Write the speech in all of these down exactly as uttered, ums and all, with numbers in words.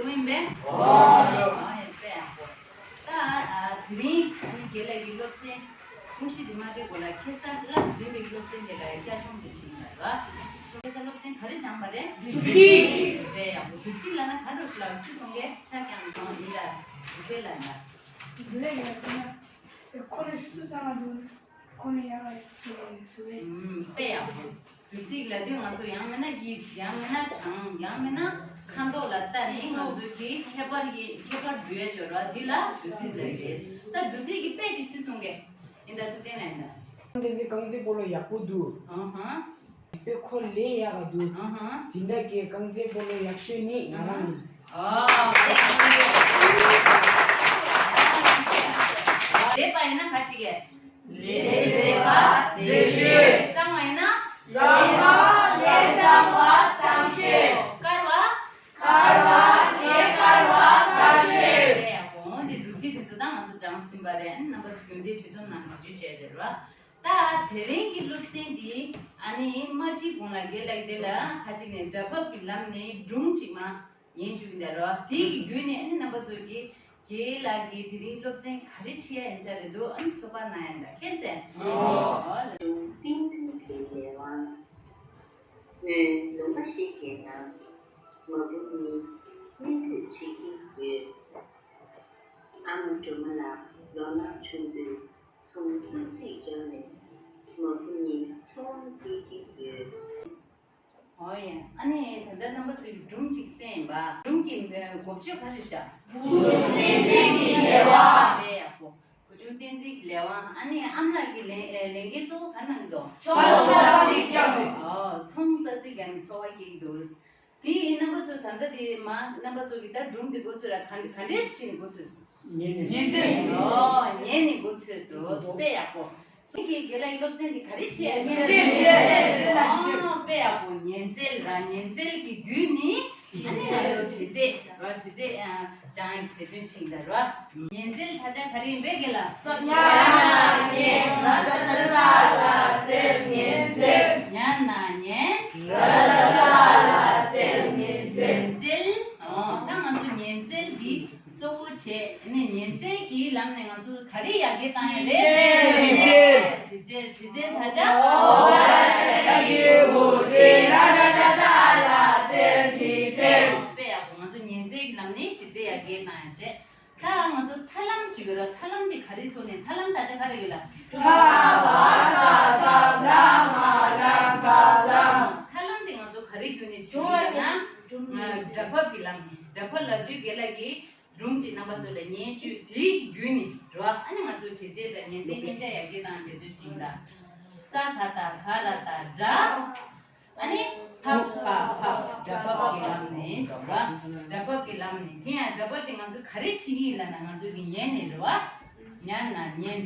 ཡིན་པས། ཨོ་ཡ་དཔེ་ཡག་པོ། ད་ཨ་དེ་རིང་ཨ་ནི་རྒན་ལགས་ཀྱི་སློབ་ཚན་དངོས་གཞི་དེ་མ་སྤྲད་གོང་ལ་ཁ་སང་བསླབས་ཟིན་པའི་སློབ་ཚན་དེ་ལ་བསྐྱར་སྦྱོང་དེ་བྱེད་ཀྱི་ཡིན་པ་རེད་བ། ཁ་སང་སློབ་ཚན་ག་རེ་སྦྱངས་པ་རེད། བསྡུས་ཚིག་དཔེ་ཡག་པོ། བསྡུས་ཚིག་ལབ་ན་ག་འདྲ་ཞིག་ལབ་སུས་གསུང་གི། ཆ་རྐྱང་སོང་ཡིན་ད་བསྡུས་དཔེ་ལབ་ན། བསྡུས་དཔེ་ཡག་པོ་ན། ཁོ་ནི་སུ་ཙམ་ལ་འདུག་ཁོ་ནི་ཡག་ག་ཡོད་ཟེར་ཡོད་རེད། ཨུམ། དཔེ་ཡག་པོ། བསྡུས་ཚིག་ལབ་དུས་ང་ཚོ་ཡང་མིན་ན་དབྱིབས། ཡང་མིན་ན་གྲངས། ཡང་མིན་ན་ཁ་མདོག་ལ་ལྟ་ནས་ང་ཚོ་གི་ཁྱད་པར་ཡིན། ཁྱད་པར་འདུལ་ཡ་ཡོད་རེད་བ། འདི་ལ་བསྡུས་ཚིག་ཟེར་གི་རེད། ད་བསྡུས་ཚིག་གི་དཔེ་ཅིག་སུས་གསུང་གི། ཡིན་ད་ཐུབ་བསྟན་ན་ཡིན་ད། དེ་འདི་རྐང་རྩེད་སྤོ་ལོ་ཡག་པོ་འདུག་ཨང་ཧང་། དཔེ་ཁོ་ལས་ཡག་ག་འདུག་ཨང་ཧང་། འཛིན་གྲྭ་གི་རྐང་རྩེད་སྤོ་ལོ་ཡག་ཤོས་ནི་ང་རང་ཡིན། ཨོ། ལེགས་པ་ཡིན་ན་ག་ཅིག་གས། ལས་མཛེས་པ་མཛེས་ཤོས། གཙང་བ་ཡིན་ན། གཙང་བ་ལས་གཙང་བ་གཙང་ཤོས། དཀར་བ། དཀར་བ་ལས་དཀར་བ་དཀར་ཤོས། ཡ་ཡ། འོ་འདི་བསྡུས་ཚིག་འདི་ཚོ་ད་ང་ཚོ་སྦྱངས་ཟིན་པ་རེད། ཨ་ནི་རྣམ་པ་ཚོ་རྒྱུན་ལྡན་བྲིས་རྩོམ་ནང་འབྲི་རྒྱུ་བྱས་རེད་བ། ད་དེ་རིང་གི་སློབ་ཚན་འདི་ཨ་ནི་མ་ཕྱིན་གོང་ལ་རྒན་ལགས་དེ་ལ་ཁ་ཅིག་ནས་སྒྲ་ཕབ་ཀྱི་ལམ་ནས་སྒྲུང་ཅིག་མར་ཉན་བཅུག་གི་འདུག་རོ། དེ་གི་བརྒྱུད་ནས་ཨ་ནི་རྣམ་པ་ཚོ་གིས་རྒན་ལགས་ཀྱིས་དེ་རིང་སློབ་ཚན་ག་རེ་ཁྲིད་ཡ་ཡིན་ས་རེད་འདུག་ཨ་ནི་ཚོད་དཔག་གནང་ཡ་འདྲ་མཁྱེན་གསལ། ཨོ་ལ། བསྟན་འཛིན་གྱི་ལས་དབང་། སྔོན་ལུང་པ་ཞིག་གི་ནང་མ་བུ་གཉིས་གཉེན་སྒྲིག་བྱེད་ཀྱི་ཡོད། ཨ་མ་སྒྲོལ་མ་ལགས་ལོ་ན་ཆུང་དུས་ཚོང་ཙག་ཙིག་བརྒྱབ་ནས་མ་བུ་གཉིས་འཚོ་བ་སྐྱེལ་གྱི་ཡོད། ཨོ་ཡ། ཨ་ནི་ད་ལྟ་རྣམ་པ་ཚོས་སྒྲུང་གཅིག་གསན་པ། སྒྲུང་གི་ཨ་འགོ་བརྗོད་ག་རེ་བཞག་བུ་ཆུང་བསྟན་འཛིན་གྱི་ལས་དབང་། དཔེ་ཡག་པོ། བུ་ཆུང་བསྟན་འཛིན་གྱི་ལས་དབང་། ཨ་ནི་ཨ་མ་ལགས་ཀྱིས་ལས་ཨེ་ལས་འགན་གཙོ་བོ་ག་རེ་གནང་གི་འདུག་ཚོང་ཙག་ཙིག་བརྒྱབ་འདུག་ཨོ། ཚོང་ཙག་ཙིག་བརྒྱབ་ནས་འཚོ་བ་སྐྱེལ་གྱི་འདུག་དེ་ཡིན་རྣམ་པ་ཚོ་ད་ལྟ་དེ་མ་རྣམ་པ་ཚོ་གིས་ད་སྒྲུང་འདི་འགོ་ཚུགས་ལ་ག་ག་འདྲས་བྱས་ནས་འགོ་ཚུགས་སོང་། ཉན་ནས། ཉན་ཚད། ཨོ། ཉན་ནས་འགོ་ཚུགས་སོང་། དཔེ་ཡག་པོ། སོ་གི་རྒན་ལགས་སློབ་ཚན་འདི་ག་རེ་བྱས་ཡ་ཉན་ཚད། ཉན་ཚད། ཨོ། དཔེ་ཡག་པོ། ཉན་རྩལ་ར། ཉན་རྩལ་གྱི་བརྒྱུད་ནས་ཨ་ནི་ང་ཚོ་དྲི་རྩད་ར། དྲི་རྩད་ཨ་སྦྱང་ཡ་འབད་བརྩོན་བྱེད་ཀྱི་འདུག་ར། ཉན་རྩལ་ད་ཆ་ག་རེ་ཡིན་པས་རྒན་ལགས། ཉན་ན་ཉན། ར་ད་ད་ད་ལ་རྩལ་ཉན་རྩལ། ཉན་ན་ཉན། ར་ད་ད་ད་ལ་རྩལ་ཉན་རྩལ། ཉན་རྩལ། ཨོ། ད་ང་ཚོ་ཉན་རྩལ་འདི་གཙོ་བོ་བྱས་ནས་ཉན་རྩལ་གྱི་ལམ་ནས་ང་ཚོ་ག་རེ་ཡར་རྒྱས་བཏང་ཡ་རེད། དྲི་རྩད། དྲི་རྩད། དྲི་རྩད་ད་ཆ། ཨོ། དཔེ་ཡག་པོ། ང་ཚོ་ཉན་རྩལ་གྱི་ལམ་ནས་དྲི་རྩད་ཡར་རྒྱས་བཏང་ཡ་བྱས། ད་ང་ཚོ་ཐབས་ལམ་ཅིག་ཡོད་ར། ཐབས་ལམ་འདི་ག་རེའི་ཐོག་ནས། ཐབས་ལམ་ད་ཆ་ག་རེ་ཡོད་ལ། ཐ་བ་ས་ཐབས་ལ་མ་ལམ་ཐབས་ལམ། ཐབས་ལམ་འདི་ང་ཚོ་ག་རེའི་བརྒྱུད་ནས་བྱེད་ཀྱི་ཡོད་ན། སྒྲ་ཕབ་ཀྱི་ལམ་ནས། སྒྲ་ཕབ་ལབ་དུས་རྒན་ལགས་ཀྱིས་སྒྲུང་གཅིག་རྣམ་པ་ཚོ་ལ་ཉན་བཅུག་དེའི་བརྒྱུད་ནས་འགྲོ་བ། ཨ་ནི་ང་ཚོ་དྲི་རྩད་དང་ཉན་རྩལ་མཉེན་ཆ་ཡར་རྒྱས་བཏང་འབད་རྩོལ་བྱེད་ཀྱི་ཡིན་ད། ས་ག་བཏགས་ག་ར་བཏགས་སྒྲ། ཨ་ནི་ཕབ་པ་ཕབ། སྒྲ་ཕབ་ཀྱི་ལམ་ནས་ར། སྒྲ་ཕབ་ཀྱི་ལམ་ནས། དེ་ཡང་སྒྲ་ཕབ་དེ་ང་ཚོ་ག་རེ་བྱེད་ཀྱི་ཡིན་ལབ་ན་ང་ཚོ་གི་ཉན་ནས་རེད་བ། ཉན་ན་ཉན།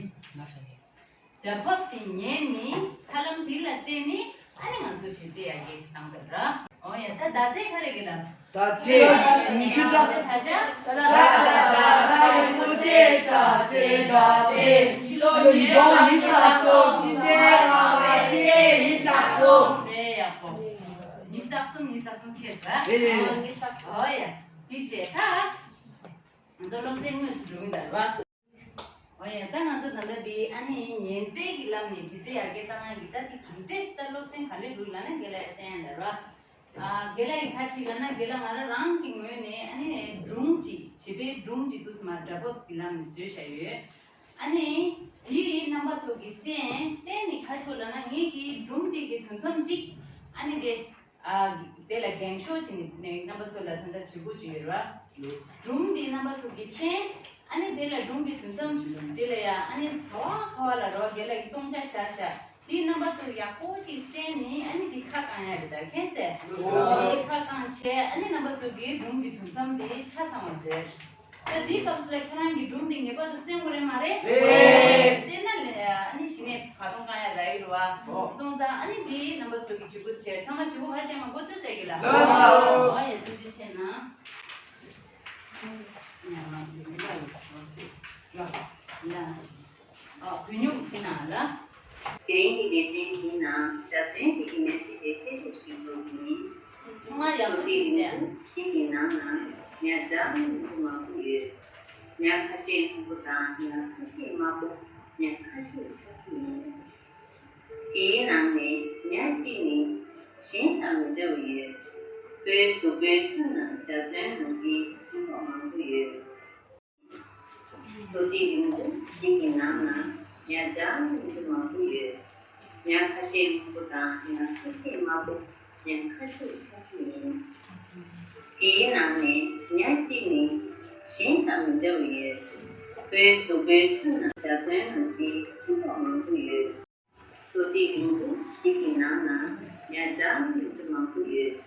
སྒྲ་ཕབ་དེ་ཉན་ནས་ཐབས་ལམ་དེ་ལ་བརྟེན་ནས་ཨ་ནི་ང་ཚོ་དྲི་རྩད་ཡར་རྒྱས་བཏང་དགོས་ར། འོ་ཡ། ད་ཟླ་ཚེས་ག་རེ་གི་ར། ཟླ་ཚེས་ཉི་ཤུ་རྩ། ད་ཆ། ས་ད་ད་ས་ཡི་སྐུ་ཚེ་ས་ཚེ་ཟླ་ཚེས། ཕྱི་ལོ་ཉིས་སྟོང་ཉི་ཤུ་རྩ་གསུམ། ཕྱི་ཚེས་ལྔ་པའི་ཚེས་ཉི་ཤུ་རྩ་གསུམ། དཔེ་ཡག་པོ། ཉི་ཤུ་རྩ་གསུམ། ཉི་ཤུ་རྩ་གསུམ་ཁེལ་ས། རེད་རེད་རེད། འོ་ཡ། དེ་བྱས་ད་ང་ཚོ་སློབ་ཚན་དངོས་སུ་འགྲོ་གི་འདུག་ར། འོ་ཡ། ད་ང་ཚོ་ད་ལྟ་འདི་ཨ་ནི་ཉན་རྩལ་གྱི་ལམ་ནས་དྲི་རྩད་ཡར་རྒྱས་བཏང་ཡ་གི་ད་འདི་གང་འདྲས་ད་སློབ་ཚན་ག་འདྲས་འགྲོ་ལབ་ན་རྒན་ལགས་གསན་ཡ་འདྲ་ར། ཨ། རྒན་ལགས་ཀྱིས་ག་ཅིག་ལབ་ན། རྒན་ལགས་ང་རང་རང་གི་ངོས་ནས་ཨ་ནི་སྒྲུང་ཅིག་བྱིས་པའི་སྒྲུང་ཅིག་འདུག་སེ་མར་སྒྲ་ཕབ་ཀྱི་ལམ་ནས་བཟོས་བཞག་ཡོད། ཨ་ནི་དེ་རྣམ་པ་ཚོ་གིས་གསན། གསན་ནས་ག་ཅིག་ལབ་ན་ངེད་ཀྱིས་སྒྲུང་དེ་གི་དུམ་མཚམས་ཅིག་ཨ་ནི་དེ། ཨ། དེ་ལ་རྒྱན་ཤོག་བྱས་ནས་རྣམ་པ་ཚོ་ལ་ད་ལྟ་བྱེད་སྒོ་ཅིག་ཡོད་ར། སྒྲུང་འདི་རྣམ་པ་ཚོ་གིས་གསན། ཨ་ནི་དེ་ལ་སྒྲུང་གི་དུམ་མཚམས་དེ་ལ་ཡ་ཨ་ནི་ག་བ་ག་བ་ལ་རོ་རྒན་ལགས་ཀྱིས་སྟོང་ཆ་བཞག་བཞག་དེ་རྣམ་པ་ཚོ་ཡག་པོ་ཅིག་གསན་ནས་ཨ་ནི་དེ་ཁ་བསྐང་ཡ་རེད་ད། མཁྱེན་གསལ། ཨོ། དེ་ཁ་བསྐང་བྱས་ཨ་ནི་རྣམ་པ་ཚོ་གིས་སྒྲུང་གི་དུམ་མཚམས་དེ་ཆ་ཚང་བ་བཟོས། ད་དེའི་སྐབས་སུ་ལ་ཁྱེད་རང་གིས་སྒྲུང་དེ་ངེས་པར་དུ་གསན་དགོས་རེད་མ་རེད། རེད། གསན་ན་ལས་ཨ་ནི་གཞི་ནས་བར་སྟོང་བསྐང་ཡ་ར་ཡི་རུ་བ། ཨོ། སོང་ཙང་ཨ་ནི་དེ་རྣམ་པ་ཚོ་གི་བྱེད་སྒོ་བྱས། ཚང་མ་བྱེད་སྒོ་ག་རེ་བྱས་མ་འགོ་ཚུགས་ཟེར་གི་ལ། ལགས་སོ། ཨོ་ཡ། ཐུགས་རྗེ་ཆེ་གནང་། ཡ་མ་འདི་ལ་ཡོད་ལ། ཨ། བོད་སྨྱུག་བྲིས་ན་ལ། དེ་རིང་གི་ལེ་ཚན་འདིའི་ནང་འཇའ་ཚོན་གྱི་གི་ནས་ཤིག་པའི་དཔེ་དེབ་ཞིག་བླུགས་ཡིན། ཐོག་མར་ཡག་པོ་ཅིག་གཟིགས། ཤིག་གི་ནང་ན། ཉ་སྒྲ་སྙན་པོ་མང་པོ་ཡོད། ཉ་ཁ་ཤས་སྔོན་པོ་དང་ཉ་ཁ་ཤས་དམར་པོ། ཉ་ཁ་ཤས་ཁྲ་ཁྲ་ཡིན། དེའི་ནང་ནས་ཉ་གཅིག་ནི་གཞན་དང་མི་འདྲ་བ་ཡོད། ཁོའི་གཟུགས་པོའི་ཁྲག་རྣམས་འཇའ་ཚོན་ནང་བཞིན་ཚོན་མདོག་མང་པོ་ཡོད། མདོ་སྡེ་རིང་པོ་ཞིག་གི་ནང་ན་ཉ་སྒྲ་སྙན་པོ་མང་པོ་ཡོད། ཉ་ཁ་ཤས་སྔོན་པོ་དང་ཉ་ཁ་ཤས་དམར་པོ། ཉ་ཁ་ཤས་ཁྲ་ཁྲ་ཡིན། དེའི་ནང་ནས་ཉ་གཅིག་ནི་གཞན་དང་མི་འདྲ་བ་ཡོད། ཁོའི་གཟུགས་པོའི་ཁྲག་རྣམས་འཇའ་ཚོན་ནང་བཞིན་ཚོན་མདོག་མང་པོ་ཡོད། མདོ་སྡེ་རིང་པོ་ཞིག་གི་ནང་ན་ཉ་སྒྲ་སྙན་པོ་མང་པོ་ཡོད།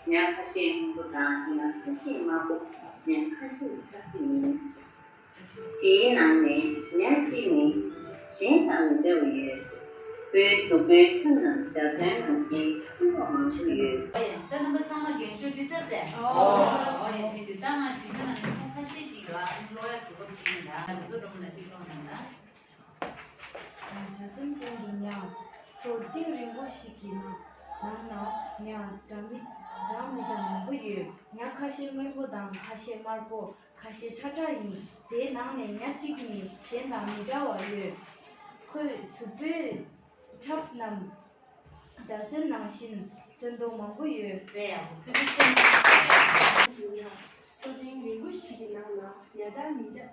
ཉ་ཁ་ཤས་སྔོན་པོ་དང་ཉ་ཁ་ཤས་དམར་པོ། ཉ་ཁ་ཤས་ཁྲ་ཁྲ་ཡིན། དེའི་ནང་ནས་ཉ་གཅིག་ནི་གཞན་དང་མི་འདྲ་བ་ཡོད། ཁོའི་གཟུགས་པོའི་ཁྲག་རྣམས་འཇའ་ཚོན་ནང་བཞིན་ཚོན་མདོག་མང་པོ་ཡོད། ཨོ་ཡ། ད་རྣམ་པ་ཚང་མ་རྒན་ཤོས་འདྲི་ཚར་ཟེར། ཨོ། ཨོ་ཡ། དེ་འདི་ད་ང་དྲི་ས་ན་ནི་ཁོང་ཁ་ཤས་ཤིག་ཡོད། ཨ་ནི་ཀློག་ཡ་གོ་སྐབས་བྱིན་ན་ད་རུ་ཏོ་སྒྲོལ་མ་ལགས་ཅིག་ཀློག་གནང་ད། བྱ་ཚན་ཅན་གྱི་ཉ། མཚོ་གཏིང་རིང་པོ་ཞིག་གི་ནང་ནང་ན་ཉ་འདྲ་མི་འདྲ་མི་འདྲ་མང་པོ་ཡོད། ཉ་ཁ་ཤས་སྔོན་པོ་དང་ཁ་ཤས་དམར་པོ། ཁ་ཤས་ཁྲ་ཁྲ་ཡིན། དེའི་ནང་ནས་ཉ་གཅིག་ནི་གཞན་དང་མི་འདྲ་བ་ཡོད། ཁོའི་གཟུགས་པོའི་ཁྲག་རྣམས་འཇའ་ཚོན་ནང་བཞིན་ཚོན་མདོག་མང་པོ་ཡོད། དཔེ་ཡག་པོ། ཐུགས་རྗེ་ཆེ། མཚོ་གཏིང་རིང་པོ་ཞིག་གི་ནང་ན་ཉ་འདྲ་མི་འདྲ་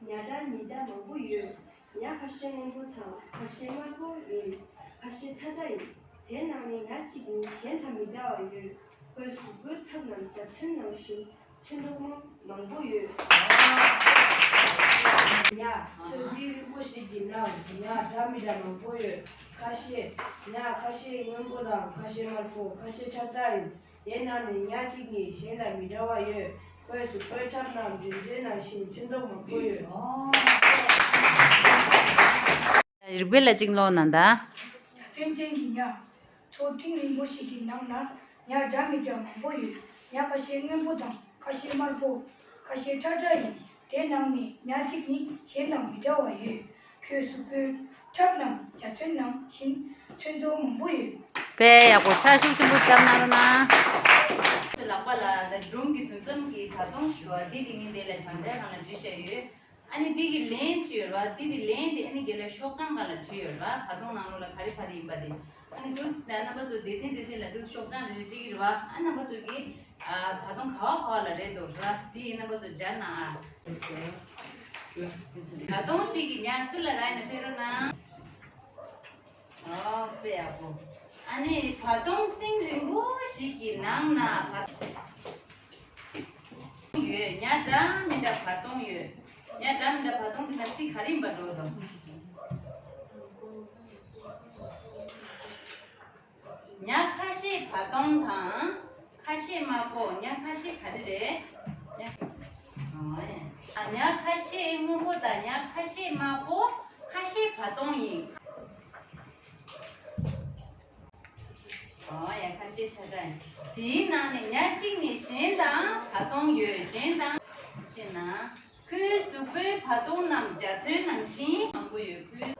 ཉ་འདྲ་མི་འདྲ་མང་པོ་ཡོད། ཉ་ཁ་ཤས་སྔོན་པོ་དང་ཁ་ཤས་དམར་པོ་ཡིན། ཁ་ཤས་ཁྲ་ཁྲ་ཡིན། དེའི་ནང་ནས་ཉ་གཅིག་ནི་གཞན་དང་མི་འདྲ་བ་ཡོད། ཁོའི་གཟུགས་པོའི་ཁྲག་རྣམས་འཇའ་ཚོན་ནང་བཞིན་ཚོན་མདོག་མང་མང་པོ་ཡོད། ཉ། མཚོ་གཏིང་རིང་པོ་ཞིག་གི་ནང་ཉ་འདྲ་མི་འདྲ་མང་པོ་ཡོད། ཁ་ཤས། ཉ་ཁ་ཤས་སྔོན་པོ་དང་ཁ་ཤས་དམར་པོ། ཁ་ཤས་ཁྲ་ཁྲ་ཡིན། དེའི་ནང་ནས་ཉ་གཅིག་ནི་གཞན་དང་མི་འདྲ་བ་ཡོད། ཁོའི་གཟུགས་པོའི་ཁྲག་རྣམས་འཇའ་ཚོན་ནང་བཞིན་ཚོན་མདོག་མང་པོ་ཡོད། རིག་པའི་ལ་གཅིག་ཀློག་གནང་ད། བྱ་ཚན་ཅན་གྱི་ཉ། མཚོ་གཏིང་རིང་པོ་ཞིག་གི་ནང་ན་ཉ་འདྲ་མི་འདྲ་མང་པོ་ཡོད། ཉ་ཁ་ཤས་སྔོན་པོ་དང་ཁ་ཤས་དམར་པོ། ཁ་ཤས་ཁྲ་ཁྲ་ཡིན། དེའི་ནང་ནས་ཉ་གཅིག་ནི་གཞན་དང་མི་འདྲ་བ་ཡོད། ཁོའི་གཟུགས་པོའི་ཁྲག་རྣམས་འཇའ་ཚོན་ནང་བཞིན་ཚོན་མདོག་མང་པོ་ཡོད། དཔེ་ཡག་པོ། ཕྱག་ཤུགས་ཆེན་པོ་བརྒྱབ་གནང་རོགས་གནང་། ལག་པ་ལ་ད་སྒྲུང་གི་དུམ་མཚམས་ཀྱི་ད་དུང་ཞུ་བ་འདི་དེ་ཉིན་དེ་ལ་བྱང་ཆ་སྒང་ལ་བྲིས་བཞག་ཡོད། ཨ་ནི་འདི་གི་ལན་ཅིག་ཡོད་རེད་བ། འདི་དེ་ལན་དེ་ཨ་ནི་རྒན་ལགས་ཤོག་གྲངས་སྒང་ལ་བྲིས་ཡོད་རེད་བ། ད་དུང་ནང་ལོགས་ལ་ག་རེ་ག་རེ་ཡིན་པ་དེ། ཨ་ནི་འདུག་སེ་རྣམ་པ་ཚོ་སྡེ་ཚན་སྡེ་ཚན་ལ་འདུག་སེ་ཤོག་གྲངས་རེ་རེ་བྲིས་ཀྱི་རེད་བ། ཨ་རྣམ་པ་ཚོ་གིས་ཨ་ད་དུང་ག་བ་ག་བ་ལ་རེད་འདུག་རེད་བ། དེ་ཡིན་རྣམ་པ་ཚོ་སྦྱར་གནང་ཨ། ད་དུང་ཞིག་གི་ཉ་སི་ལ་ར་ཡིན་ན་ཕེབས་རོགས་གནང་། ཨོ་དཔེ་ཡག་པོ། ཨ་ནི་བ་དུང་གཏིང་རིང་པོ་ཞིག་གི་ནང་ན་བ་དུང་ཡོད། ཉ་འདྲ་མི་འདྲ་བ་དུང་ཡོད། ཉ་འདྲ་མི་འདྲ་བ་དུང་དེ་ན་ཚིག་ག་རེ་ཡིན་པ་འགྲོ་དང་། ཉ་ཁ་ཤས་བ་དུང་དང་། ཁ་ཤས་དམར་པོ། ཉ་ཁ་ཤས་ག་རེ་རེད། ཉ་ཉ་ཁ་ཤས་སྔོན་པོ་དང་ཉ་ཁ་ཤས་དམར་པོ། ཁ་ཤས་བ་དུང་ཡིན། ཨོ་ཡ། ཁ་ཤས་ཁྲ་ཁྲ་ཡིན། དེའི་ནང་ནས་ཉ་གཅིག་ནི་གཞན་དང་བ་དུང་ཡོད། གཞན་དང་ཕྱིན་ན། ཁོའི་གཟུགས་པོའི་བ་དུང་རྣམས་འཇའ་ཚོན་ནང་བཞིན་མང་པོ་ཡོད། ཁོའི།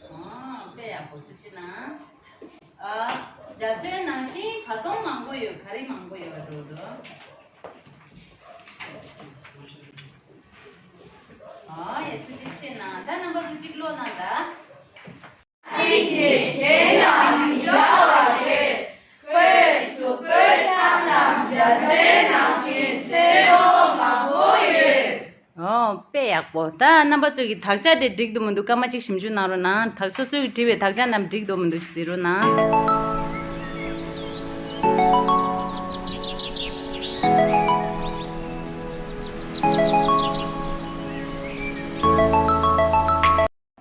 ཨ། དཔེ་ཡག་པོ་ཐུགས་རྗེ་གནང་། ཨ། འཇའ་ཚོན་ནང་བཞིན་བ་དུང་མང་པོ་ཡོད། ག་རེ་མང་པོ་ཡོད་འགྲོ་འདུག་ཨ་ཡ། ཐུགས་རྗེ་ཆེ་གནང་། ད་རྣམ་པ་ཚོ་གཅིག་ཀློག་གནང་ད། གཅིག་ནི་གཞན་དང་མི་འདྲ་བ་ཡོད། ཁོའི་གཟུགས་པོའི་ཁྲག་རྣམས་འཇའ་ཚོན་ནང་བཞིན་ཚོན་མདོག་མང་པོ་ཡོད། ཨོ་དཔེ་ཡག་པོ། ད་རྣམ་པ་ཚོ་གིས་དག་ཆ་དེ་འགྲིག་འདུག་མི་འདུག་སྐར་མ་གཅིག་ཞིབ་འཇུག་གནང་རོགས་གནང་། དག་སོ་སོས་བྲིས་པའི་དག་ཆ་རྣམས་འགྲིག་འདུག་མི་འདུག་གཟིགས་རོགས་གནང་།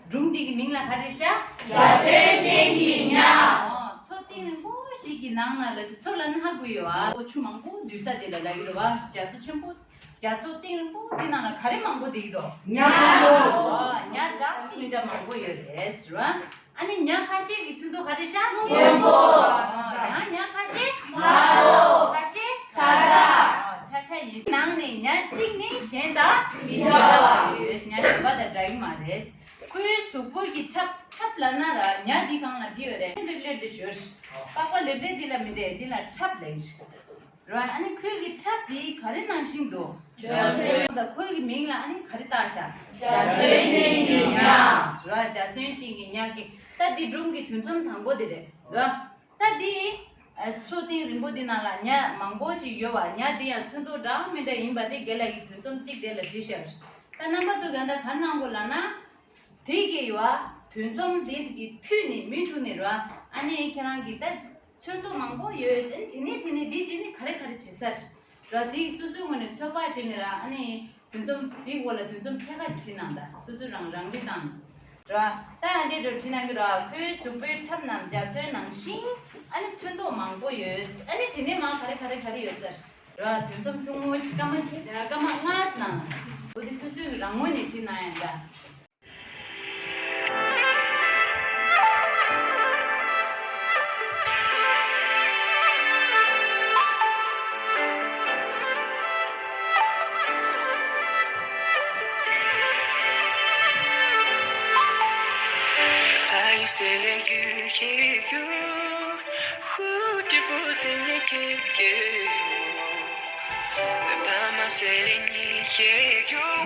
སྒྲུང་འདི་གི་མིང་ལ་ག་རེ་ཤག་འཇའ་ཚོན་ཅན་གྱི་ཉ། ཨོ། མཚོ་གཏིང་རིང་པོ་ཞིག་གི་ནང་ན་ལ་དེ་མཚོ་ལ་ནི་ཧ་གོ་ཡོད་ཨ། ཆུ་མང་པོ་འདུས་ས་དེ་ལ་ལབ་ཀྱི་རེད་བ། རྒྱ་མཚོ་ཆེན་པོ། རྒྱ་མཚོ་གཏིང་རིང་པོ་དེ་ནང་ལ་ག་རེ་མང་པོ་བསྡད་ཀྱི་འདུག་ཉ་མང་པོ། ཨོ། ཉ་འདྲ་མི་འདྲ་མང་པོ་ཡོད་རེད་ཟེར་བ། ཨ་ནི་ཉ་ཁ་ཤས་ཀྱི་ཚོན་མདོག་ག་རེ་ཤག་སྔོན་པོ། ཨོ། ཡང་ཉ་ཁ་ཤས་དམར་པོ། ཁ་ཤས་ཁྲ་ཁྲ། ཨོ། ཁྲ་ཁྲ་ཡིན། ནང་ནས་ཉ་གཅིག་ནི་གཞན་དང་མི་འདྲ་བ་ཡོད། ཉ་གཞན་པ་དང་འདྲ་གི་མ་རེད། ཁོའི་གཟུགས་པོ་གི་ཁྲབ་ཁྲབ་ལབ་ན་ར་ཉ་འདི་སྒང་ལ་འདི་ཡོད་རེད། ལེབ་ལེབ་ དེ་ཞོར། པགས་པ་ལེབ་ལེབ་འདི་ལ་མི་བསྡད། འདི་ལ་ཁྲབ་ལེགས། ར་ཨ་ནི་ཁོའི་གི་ཁྲབ་འདི་ག་རེ་ནང་བཞིན་འདུག་འཇའ་ཚོན། ད་ཁོའི་གི་མིང་ལ་ཨ་ནི་ག་རེ་བཏགས་ཤག་འཇའ་ཚོན་ཅན་གྱི་ཉ། ར་འཇའ་ཚོན་ཅན་གྱི་ཉ་གི། ད་འདི་སྒྲུང་གི་དུས་མཚམས་དང་པོ་དེ་རེད། ར་ད་འདི་ཨ་མཚོ་གཏིང་རིང་པོ་འདི་ནང་ལ་ཉ་མང་པོ་ཅིག་ཡོད་པ། ཉ་འདི་ཡང་ཚོན་མདོག་འདྲ་མི་འདྲ་ཡིན་པ་དེ་རྒན་ལགས་ཀྱིས་དུས་མཚམས་གཅིག་དེ་ལ་བྲིས་ཤག་ད་རྣམ་པ་ཚོ་གང་ལྟར་ག་རེ་གནང་དགོས་ལབ་ན། དེ་གི་ཡོད་ཨ། དུས་མཚམས་དེ་གི་མཐུད་ནས་མུ་མཐུད་ནས་ར། ཨ་ནི་ཁྱེད་རང་གིས་ད་ཚོན་མདོག་མང་པོ་ཡོད་ཟེར། དེ་ནས་དེ་ནས་འདི་བྱས་ནས་ག་རེ་ག་རེ་བྱེད་ས་རེད། ར་དེ་སོ་སོའི་ངོས་ནས་ཚོད་དཔག་བྱས་ནས་ར། ཨ་ནི་དུས་མཚམས་དེའི་འོག་ལ་དུས་མཚམས་ཕྱེད་ཀ་ཞིག་བྲིས་གནང་དང་། སོ་སོའི་རང་རང་རིགས་དང་། ར་ད་ཨ་འདྲས་འདྲ་བྲིས་གནང་གི་ར། ཁོའི་གཟུགས་པོའི་ཁྲབ་རྣམས་འཇའ་ཚོན་ནང་བཞིན། ཨ་ནི་ཚོན་མདོག་མང་པོ་ཡོད། ཨ་ནི་དེ་ནས་མར་ག་རེ་ག་རེ་ག་རེ་ཡོད་ས་རེད། ར་དུས་མཚམས་ཐུང་ངུ་ཅིག་སྐར་མ་སྐར་མ་ལྔ་ཙམ་གནང་། འོ་དེ་སོ་སོའི་རང་ངོས་ནས་བྲིས་གནང་ཡང་འདྲ།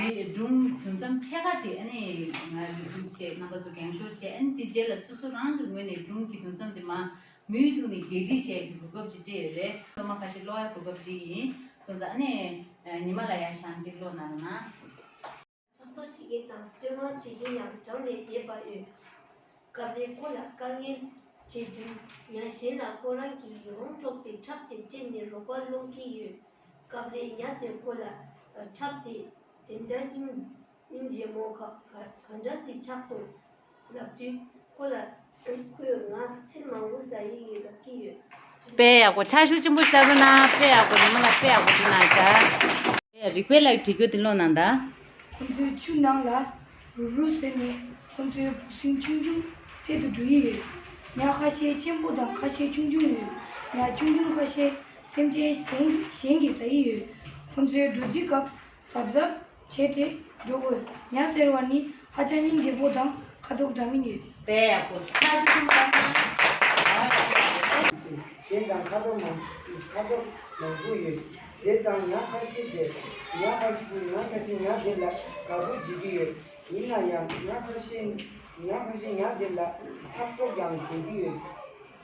འདི་སྒྲུང་དུས་མཚམས་ཕྱེད་ཀ་དེ་ཨ་ནི་ང་གིས་འདུག་བྱས། རྣམ་པ་ཚོ་རྒྱང་ཤོག་བྱས། ཨ་ནི་དེ་རྗེས་ལ་སོ་སོ་རང་གི་ངོས་ནས་སྒྲུང་གི་དུས་མཚམས་དེ་མ་མུ་མཐུད་ནས་རྒྱས་འབྲི་བྱས་ཀྱི་གོ་སྐབས་ཅིག་སྤྲད་ཡོད་རེད། སློབ་མ་ཁ་ཤས་ཀློག་ཡ་གོ་སྐབས་སྤྲད་ཡིན་སོང་ཙང་། ཨ་ནི་ཉི་མ་ལ་ཡ་ཞང་ཅིག་ཀློག་གནང་རོགས་གནང་། ཕྲག་དོག་བྱེད་མཁན་དང་བསྟོད་བསྔགས་བྱེད་མཁན་ཡང་གྲངས་ལས་འདས་པ་ཡོད། སྐབས་རེ་ཁོ་ལ་དཀའ་ངལ་འཕྲད་དུས། ཉ་གཞན་ལ་ཁོ་རང་གི་ཡིད་དབང་འཕྲོག་པའི་ཁྲབ་དེ་སྤྲད་ནས་རོགས་པ་སློང་གི་ཡོད། སྐབས་རེ་ཉ་དེས་ཁོ་ལ་ཁྲབ་དེ་དེ་འདྲ་སྙིང་སྙིང་རྗེ་མོ་ག་ག་ག་འདྲ་ཞིག་ཆགས་སོང་ལབ་དུས། ཁོ་ལ་ཁོས་ང་ཚིག་མང་པོ་ཟ་ཡི་ཡོད་ལབ་ཀྱི་ཡོད། དཔེ་ཡག་པོ། ཕྱག་ཤུགས་ཆེན་པོ་གསལ་པོ་གནང་། དཔེ་ཡག་པོ། ཉི་མ་ལ་དཔེ་ཡག་པོ་བྲིས་གནང་ཤག་རིག་པའི་ལགས་བྲིས་རྒྱུ་དེ་ཀློག་གནང་དང་། ཁོ་ཚོས་ཆུ་ནང་ལ་རུབ་རུབ་བཟོས་ནས་ཁོ་ཚོའི་འབུ་སྲིན་ཆུང་ཆུང་བཙལ་དུ་འགྲོ་ཡི་ཡོད། ཉ་ཁ་ཤས་ཆེན་པོ་དང་ཁ་ཤས་ཆུང་ཆུང་ཡོད། ཉ་ཆུང་ཆུང་ཁ་ཤས་སེམས་ཅན་གཞན་གཞན་གྱིས་ཟ་ཡི་ཡོད། ཁོ་ཚོའི་འགྲོ་དུས་སྐབས་གཟབ་གཟབ་བྱས་ཏེ་འགྲོ་དགོས། ཉ་ཟེར་བ་ནི་ཧ་ཅང་སྙིང་རྗེ་པོ་དང་ཁ་དོག་འདྲ་མིན་ཡོད། དཔེ་ཡག་པོ། ཕྱག་ཤུགས་ཆེན་པོ་གནང་། གཞན་དང་ཁ་དོག་མང་ཁ་དོག་མང་པོ་ཡོད། བྱས་ཙང་ཉ་ཁ་ཤས་དེ་ཉ་ཁ་ཤས་ཉ་ཁ་ཤས་ཉ་དེ་ལ་དགའ་པོ་བྱེད་ཀྱི་ཡོད། ཡིན་ན་ཡང་ཉ་ཁ་ཤས་ཉ་ཁ་ཤས་ཉ་དེ་ལ་ཕྲག་དོག་ཀྱང་བྱེད་ཀྱི་ཡོད།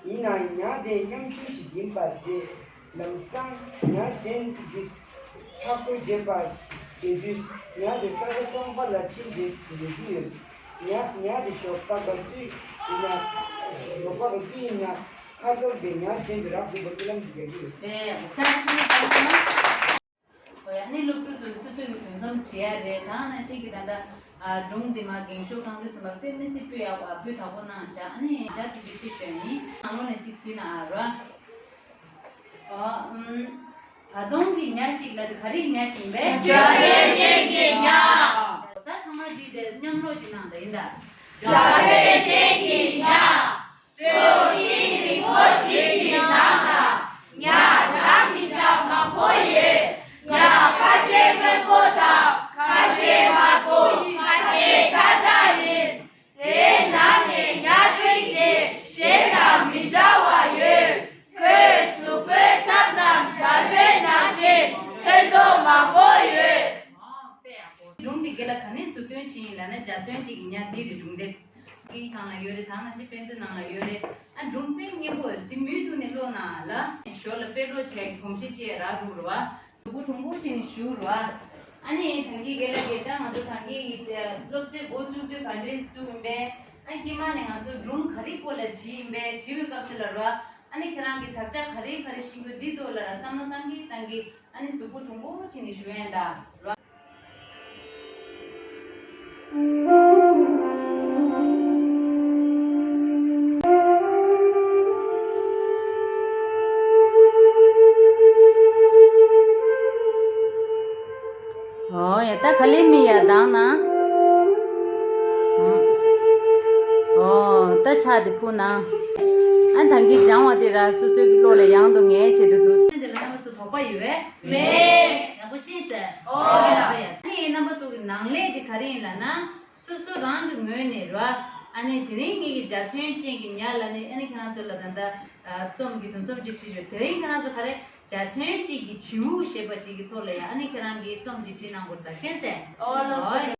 ཡིན་ནའང་ཉ་དེ་ཉམ་ཆུང་ཞིག་ཡིན་པ་དེ་ལམ་སང་ཉ་གཞན་གྱིས་ཕྲག་དོག་བྱེད་པར་བྱེད་དུས། ཉ་དེ་ས་ཆ་སྟོང་པ་ལ་ཕྱིན་ཏེ་འགྲོ་གི་ཡོད། ཉ་ཉ་དེ་ཞོགས་པ་ག་དུས་ཡིན་ན། ཞོགས་པ་ག་དུས་ཡིན་ན་ཁ་དོག་དེ་ཉ་གཞན་དུ་རག་ཐུབ་པར་རྨི་ལམ་དུ་རྒྱག་གི་ཡོད། ཨོ་ཡ། ཨ་ནི་སློབ་ཕྲུག་ཚོས་སོ་སོ་གི་དུས་མཚམས་བྲིས་ཡ་རེད། ད་ནང་བཞིན་གྱི་ད་ལྟ་ཨ་སྒྲུང་འདི་མ་རྒན་ཤོས་གང་གི་ཟིན་པ་དཔེ་མི་སྲིད་སྤུས་ཡག་པ་སྤུས་དག་པོ་གནང་ཤག་ཨ་ནི་ཞག་དྲུག་ཅུ་ཆེ་ཤོས་ཡིན། ནང་ལོགས་ནས་གཅིག་གཟིགས་ན་ཨ་ར། ཨ་ཨུམ། ད་དུང་གི་ཉ་ཞིག་ལ་དེ་ག་རེ་ཉ་ཞིག་ཡིན་པས། འཇའ་ཚོན་ཅན་གྱི་ཉ། ད་ཚང་མ་འདི་དེ་མཉམ་ཀློག་ཞིག་གནང་ད་ཡིན་ད། འཇའ་ཚོན་ཅན་གྱི་ཉ། མཚོ་གཏིང་རིང་པོ་ཞིག་གི་ནང་ལ་ཉ་འདྲ་མི་འདྲ་མང་པོ་ཡོད། ཉ་ཁ་ཤས་སྔོན་པོ་དང་ཁ་ཤས་དམར་པོ། ཁ་ཤས་ཁྲ་ཁྲ་ཡིན། དེའི་ནང་ནས་ཉ་གཅིག་ནི་གཞན་དང་མི་འདྲ་བ་ཡོད། ཁོའི་གཟུགས་པོའི་ཁྲབ་རྣམས་འཇའ་ཚོན་ནང་བཞིན་ཚོན་མདོག་མང་པོ་ཡོད། སྒྲུང་འདི་དགེ་ལ་ག་ནས་སུ་བཏོན་ཕྱིན་ཡིན་ལབ་ན། འཇའ་ཚོན་གཅིག་གི་ཉ་འདི་རེད། སྒྲུང་དེབ་ཀྱི་སྒང་ལ་ཡོད་རེད། ད་ནང་བཞིན་དཔེ་མཛོད་ནང་ལ་ཡོད་རེད། ཨ་སྒྲུང་དཔེ་སྙན་པོ་རེད། དེ་མུ་མཐུད་ནས་ཀློག་གནང་ལ། ཞོར་ལ་དཔེ་ཀློག་བྱས་ཀྱི་གོམས་གཤིས་ཅིག་རག་འགྲོ་རེད་བ། གཟུགས་པོ་གྲུང་པོ་བྱས་ནས་བཞུགས་རེད་བ། ཨ་ནི་ད་གིན་དགེ་ལགས་ཀྱིས་ད་ང་ཚོ་ད་གིན་གྱི་སློབ་ཚན་འགོ་བཙུགས་དུས་ག་འདྲས་བཙུགས་ཡིན་པས། ཨ་དཀྱིལ་མ་ནས་ང་ཚོ་སྒྲུང་ག་རེའི་སྐོར་ལ་བྲིས་ཡིན་པས། བྲིས་པའི་སྐབས་སུ་ལ་རེད་བ། ཨ་ནི་ཁྱེད་རང་གིས་དག་ཆ་ག་རེ་ག་རེ་ཤེས་ཀྱི་འདུག་འདི་ཐོག་ལ་ར་བསམ་བློ་བཏང་གིན་བཏང་གིན། ཨ་ནི་གཟུགས་པོ་གྲུང་པོ་བྱས་ནས་བཞུགས་ཡིན་ད། ཨོ་ཡ། ད་ག་ལེ་མི་ཡ་དང་ན། ཨོ་ད་ཕྱག་དེ་ཕུལ་ན། ཨ་ད་གིན་སྦྱང་བ་དེ་ར་སོ་སོའི་བློ་ལ་ཡང་དུ་ངེས་བྱེད་དུ་འདུག་དེ་ལ་རྣམ་པ་ཚོ་དོགས་པ་ཡོད་པས། མེད། ཡག་པོ་ཤེས་ཟེར། ཨོ་ཡ། ཨ་ནི་རྣམ་པ་ཚོ་གི་ནང་ལས་དེ་ག་རེ་ཡིན་ལབ་ན། སོ་སོ་རང་གི་ངོས་ནས་ར། ཨ་ནི་དེ་རིང་ངེད་ཀྱི་འཇའ་ཚོན་ཅན་གྱི་ཉ་ལ་ནི་ཨ་ནི་ཁྱེད་རང་ཚོ་ལ་ད་ལྟ་རྩོམ་གྱི་འདུ་འཛོམས་ཅིག་བྲིས་ཡོད། དེ་རིང་ཁྱེད་རང་ཚོ་ག་རེ་འཇའ་ཚོན་ཅན་གྱི་བྱིའུ་ཞེས་པ་ཅིག་གི་ཐོག་ལ་ཡང་ཨ་ནི་ཁྱེད་རང་གིས་རྩོམ་ཅིག་བྲིས་གནང་དགོས་ད་མཁྱེན་གསལ། ཨོ་ལགས་སོ།